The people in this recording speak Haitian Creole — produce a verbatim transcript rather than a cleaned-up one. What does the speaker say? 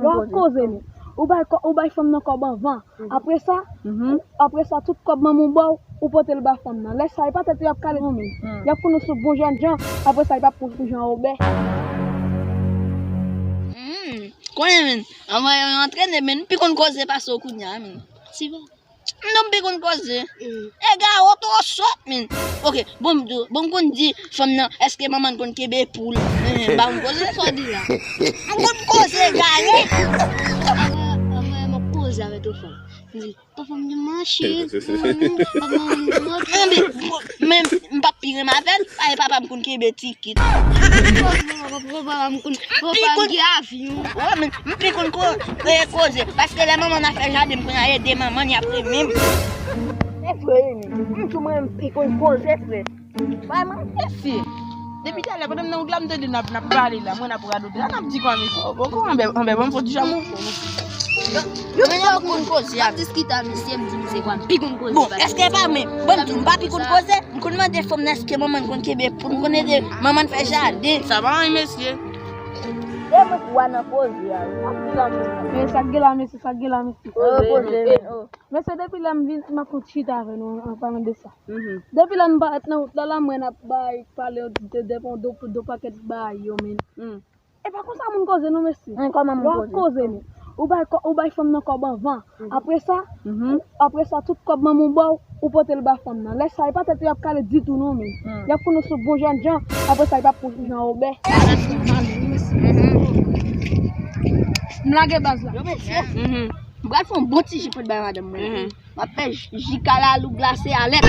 W ap koze li. Ou bay kò, ou bay fanm nan kòb anvan. Apre sa, apre sa, tout kòb manman w ba w, ou pote l ba fanm nan. Lè sa, e pa tèt yo y ap kale non, men. Y ap konn ou se bon jènjan. Apre sa, e p ap konn ou Jan Wobè. Hmm, konnen, men. Anvan yo antrene, men. M pi konn koze pase w kounye a, men. Ti bon. M non, m pi konn koze. Egare, w twò sòt, men. Ok, bon, m di w, bon, m konn di fanm nan, èske manman n konn kenbe poul? Eh, ba m koze sa w di la. M konn koze, egare. Anvan, anvan, m ap koze avèk yon fanm. M di, papa m gen machin, manman m, papa m gen moto. Men, men, m p ap pi renmen avè l, paske papa m konn kenbe ti kit. Papa m konn, papa m gen avyon. Wi, men m pi konn ko-, koze, koze. Paske lè manman n ap fè jaden, m konn al ede manman n, y ap renmen m. Se vre, men. M di w, mwen, m pi konn koze, frè. Bay mwen defi. Depi talè, pandan m nan wout la, m tande n ap, n ap pale la, mwen n ap radote la, n ap di kòman mesye. Oh, bon, kòman, anbè, anbè, bon, fò di jan mwen. Yo, yo, yo, konn koze, ap diskite ak misye, m di misye kwa, m pi konn koze. Bon, èske pa mwen? Bon, m di, m pa pi konn koze. M konn mande fanm nan èske manman n konn kenbe poul, m konn ede manman n fè jaden. Sa pa anyen, mesye. E mwen pou w nan koze a. Sa k gen la, mesye? Men sa k gen la, mesye, sa k gen la, mesye? Oh, koze, men, oh. Mesye, depi lè m vin, m ap konn chita avè nou an palan de sa. Depi lè m parèt nan wout la, la, mwen n ap bay pale de, de, de, de pakèt bagay yo, men. E pa konsa moun koze non, mesye. Kòman moun koze? Ou bay kò-, ou bay fanm nan kòb anvan. Apre sa, apre sa, tout kòb manman w ba w, ou pote l ba fanm nan. Lè sa, e pa tèt yo y ap kale ditou non, men. Y ap konn ou se bon jènjan. Apre sa, e p ap konn ou Jan Wobè. M lage baz la. M pral fè yon bon ti ji pou bay madanm mwen. M ap fè ji kalalou glase a lèt.